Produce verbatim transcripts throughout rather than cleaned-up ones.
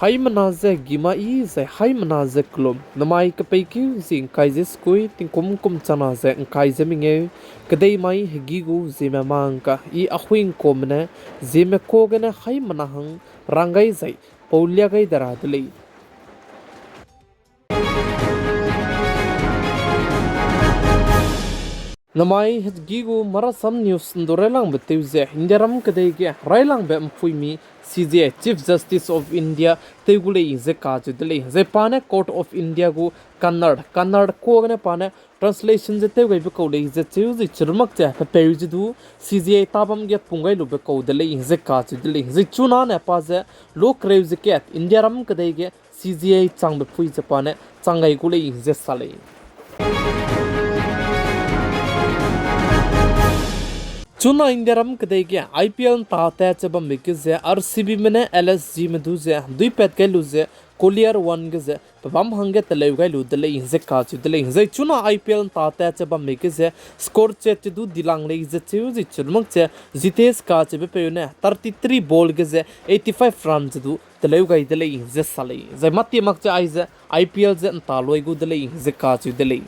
Haimena ze gima i zai haimena ze kelum, namai kepeikeu zie ngkai ze sekui, tingkum kum chana ze ngkai ze mengeu, kedei mai hegî gu zieme mangka i Ahui Ngkuame ne, zieme ka gene haimena hang rang gai zai pau lia gai de ra de lei. Namai hegî gu Marasam News ndu railangbe tew ze, Indiaram kedei ge railangbe mpuimi C J I, Chief Justice of India, tew gu lei ze kacheu de lei. Zai pa ne Court of India gu Kannada, Kannada ka gene pa ne translation ze tew gaibe kau lei ze cheu ze chirumak ze pepeu ze du C J I tabam ge pung gai lube kau de lei ze kacheu de lei. Zai chuna ne pa ze lo kereu ze kat Indiaram kedei ge C J I changbe pui ze pa ne chang gai gu lei ze sa lei. Chuna Indiaram kedei ge I P L nta tat ze bambe ge ze R C Bme ne L S Gme du ze duipat gai lu ze Collier One ge ze pebâm hangge teleu gai lu de lei ze kacheu de lei. Zai chuna I P L nta tat ze bambe ge ze score chat ze du dilang lei ze cheu ze chirumak ze Jitesh kacheube peu ne thirty three ball ge ze eighty five run ze du teleu gai de lei ze sa lei. Zai mâtie mak ze aize I P L ze nta lui gu de lei ze kacheu de lei.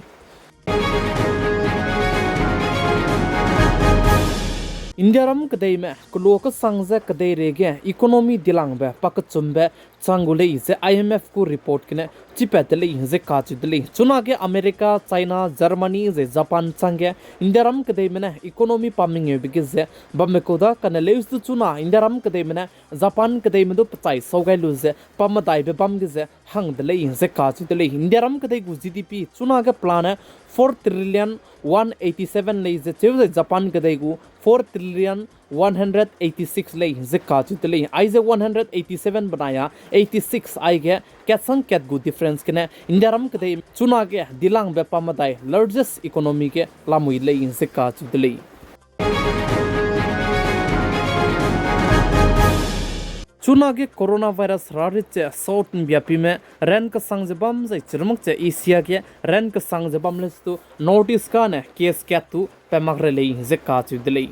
Indiaram kedeime kelo kesang ze kedeirei ge economy dilangbe pakechumbe chang gu lei ze I M F gu report gene chipat de lei ze kacheu de lei. Chunage America, China, Germany zai Japan changge Indiaram kedeime ne economy pa mengeube ge ze bamme kau da kane leuse du chuna Indiaram kedeime ne Japan kedeime du pechai sau gai lu ze pa medaibe bam ge ze hang de lei ze kacheu de lei. Indiaram kedei gu G D P chunage pelane four trillion one eighty seven lei ze cheu zai Japan kedei gu four trillion one hundred eighty six lei ze kacheu de lei. Aize one hundred eighty seven benai a eighty six aige katsang kat gu difference gene Indiaram kedei chunage dilangbe pa medai largest economy ge lamui lei ze kacheu de lei. Chunage coronavirus rarit ze South India pime ran kesang ze bam zai chirumak ze Asia ge ran kesang ze bam leuse du North East kane case kat du pa mak re lei ze kacheu de lei.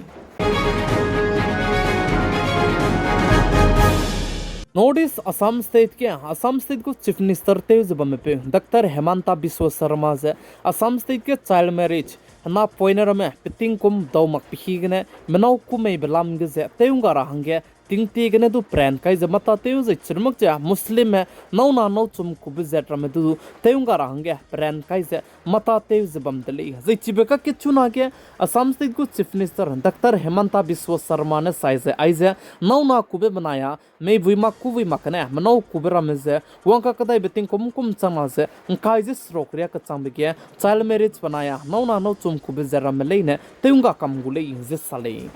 North East Assam State ge Assam State gu Chief Minister tew ze bamme peu Doctor Himanta Biswa Sarma ze Assam State ge child marriage hena poine ramme peting kum dau mak pehî gene menâu ku meibe lam ge ze tew ngga ra hangge tingtie gene du peran kai ze mata tew zai chirumak ze Muslimme nâu na nâu chum kube zat ramme du tew ngga ra hangge peran kai ze mata tew ze bam de lei. Zai chibe kakge chunage Assam State gu Chief Minister Doctor Himanta Biswa Sarma ne sai ze aize nâu na kube benai a meibui mak kuvui mak kane menâu kube ramme ze wangka kedaibe tingkum kum changna ze ngkai ze seruk riak kechangbe ge child marriage benai a nâu na nâu chum kube ze ramme leine tew ngga kam gu lei ze sa lei.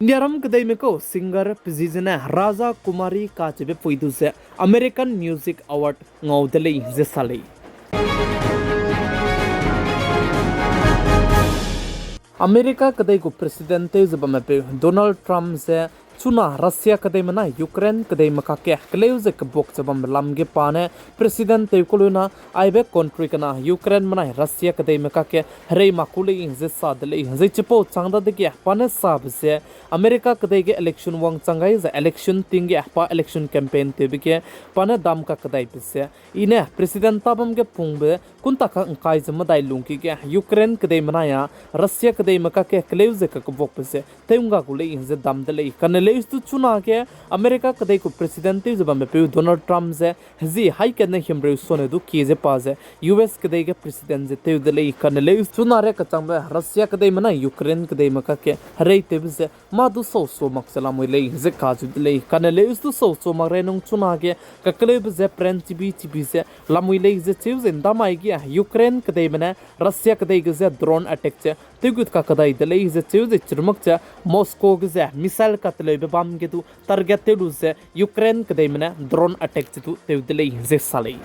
Indiaram kedeime kau singer pezi zene Raja Kumari kacheube pui du ze American Music Award ngau de lei ze sa lei. America kedei gu President tew ze bamme peu Donald Trump ze chuna Russia kedeime nai Ukraine kedeime kakge keleu ze kebuak ze bambe lam ge pa ne President tew ku luna aibe country kena Ukraine menai Russia kedeime kakge herei mak ku lei ze sa de lei. Zai chipau chang dadege pa ne sabe ze America kedei ge election wangchang gai zai election ting ge pa election campaign tewbe ge pa ne dam kakedaibe ze I ne President tabam ge pungbe kunta ka ngkai ze medai lungki ge Ukraine kedeime nai a Russia kedeime kakge keleu ze kakebuakbe ze tew ngga gu lei ze dam de lei. Kane leuse du chunage America kedei gu President tew ze bamme peu Donald Trump ze hezi haikatne himreu sone du kie ze pa ze U S kedei ge President ze tew de lei. Kane leuse chuna riak kechangbe Russia kedeime nai Ukraine kedeime kakge herei tewbe ze mâ du sau sua mak ze lamui lei ze kacheu de lei. Kane leuse du sau sua mak rei nung chunage kakeleube ze peran chibi chibi ze lamui lei ze cheu ze ndamai ge Ukraine kedeime ne Russia kedei ge ze drone attack ze tewgut kakedai de lei ze cheu ze chirumak ze Moscow ge ze missile kateleube bam ge du target tew lu ze Ukraine kedeime ne drone attack ze du tew de lei ze sa lei.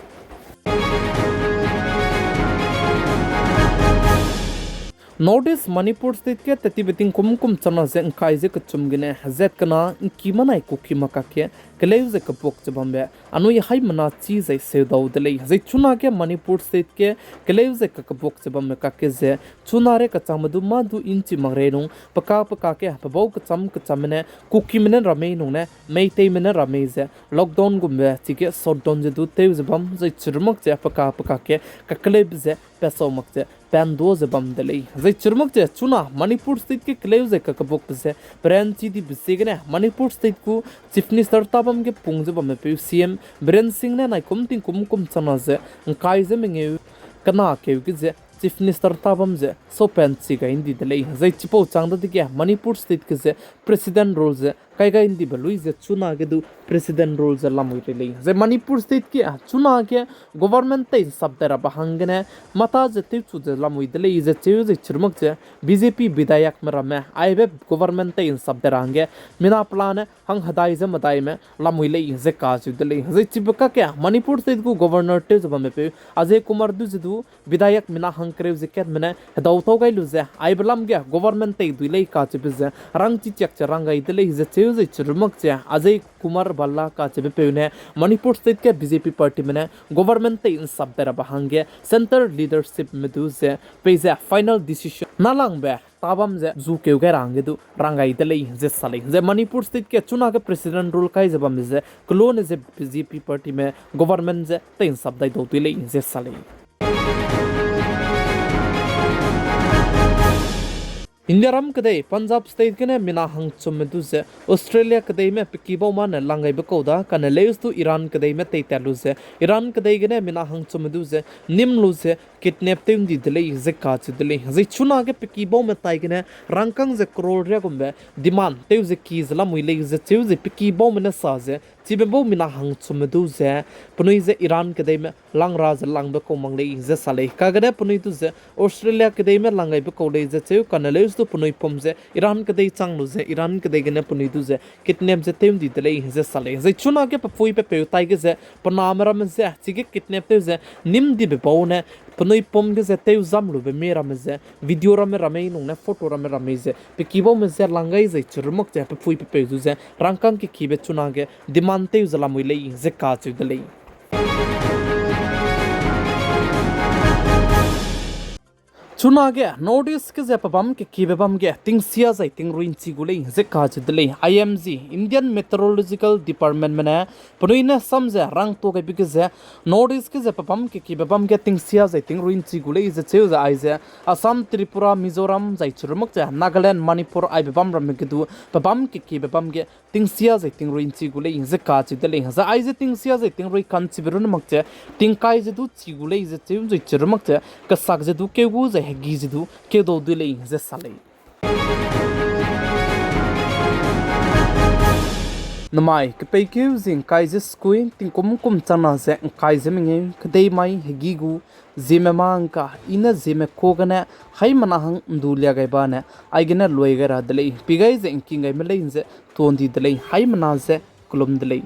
North East Manipur State ge tetibe tingkum kum chana ze ngkai ze kechum gene hezat kena ngki manai Kuki makak ge keleu ze kebuak ze bambe anui haimena chî zai seudau de lei. Zai chunage Manipur State ge keleu ze kakebuak ze bambe kakge ze chuna re kachangme du mâ du inchi mak rei nung peka peka ge pebau kecham kechamme ne Kukime ne ramei nung ne Meiteime ne ramei ze lockdown gumbe chige shutdown ze du tew ze bam zai chirumak ze peka peka ge kakeleube ze pesau mak ze pandu ze bam de lei. Zai chirumak ze chuna Manipur State ge keleu ze kakebuakbe ze peranchi dibe ziegene Manipur State gu Chief Minister tabam ge pung ze bamme peu C M Biren Singh ne naikum tingkum kum chana ze ngkai ze mengeu kena keu ge ze Chief Minister tabam ze saupan chi gai ndi de lei. Zai chipau chang dadege Manipur State ge ze President rule ze kai gai ndibe lui ze chunage du President rule ze lamui rei lei. Zai Manipur State ge chunage government tei nsap dai rabe hanggene mata ze tewchu ze lamui de lei ze cheu zai chirumak ze B J P bidhayakme ramme aibe government tei nsap dai ra hangge mina pelane hang hedai ze medaime lamui lei ze kacheu de lei. Zai chibe kakge Manipur State gu Governor tew ze bamme peu Ajay Kumar du ze du bidhayak mina hangkereu ze katme ne hedau tau gai lu ze aibe lam ge government tei dui lei kacheube ze rangchi chiak ze rang gai de lei ze cheu zai chirumak ze Ajay Kumar Bhalla kacheube peu ne Manipur State ge B J P partyme ne government tei nsap dai rabe hangge centre leadershipme du ze peize final decision nalangbe tabam ze zukeu gai ra hangge du rang gai de lei ze sa lei. Zai Manipur State ge chunage President rule kai ze bambe ze kelone ze B J P partyme government ze tei nsap dai dau dui lei ze sa lei. Indiaram kedei Punjab State gene mina hangchumme du ze Australia kedeime pe kibau mane lang gaibe kau da kane leuse du Iran kedeime teitat lu ze Iran kedei gene mina hangchumme du ze nîm lu ze kidnap tew ndi de lei ze kacheu de lei. Zai chunage pe kibaume tai gene rangkâng ze crore riagumbe demand tew ze ki ze lamui lei ze cheu ze pe kibaume ne sa ze chibe bau mina hangchumme du ze penui ze Iran kedeime lang ra ze langbe kau mak lei ze sa lei. Kagene penui du ze Australia kedeime lang gaibe kau lei ze cheu kane leuse du penui pum ze Iran kedei chang lu ze Iran kedei gene penui du ze kidnap ze tew ndi de lei ze sa lei. Zai chunage pe pui pe peu tai ge ze pe name ramme ze chige kidnap tew ze nîm dibe bau ne penui pum ge ze tew zam lube mie ramme ze video ramme ramei nung ne photo ramme ramei ze pe kibaume ze lang gai zai chirumak ze pe pui pe peu du ze rangkâng kekibe chunage demand tew ze lamui lei ze kacheu de lei. Chunage North East ge ze pebâm kekibe bâm ge tingsia zai tingrui nchi gu lei ze kacheu de lei. I M G, Indian Meteorological Departmentme ne penui ne sam ze rangtuâ gaibe ge ze North East ge ze pebâm kekibe bâm ge tingsia zai tingrui nchi gu lei ze cheu ze aize Assam, Tripura, Mizoram zai chirumak ze Nagaland, Manipur aibe bâm ramme ge du pebâm kekibe bâm ge tingsia zai tingrui nchi gu lei ze kacheu de lei. Zai aize tingsia zai tingrui ka'nchibe runne mak ze tingkai ze du chi gu lei ze cheu zai chirumak ze kesak ze du keu gu zai hegi ze du keu dau dui lei ze sa lei. Namai kepeikeu zi ngkai ze sekui tingkum kum chana ze ngkai ze mengeu kedei mai hegi gu Zeme mâ ngka, i ne Zeme ka gene haimena hang ndu lia gai bane, aigene lui gai ra de lei, pi gai ze ngking gaime lei ze tuâ ndi de lei, haimena ze kelum de lei.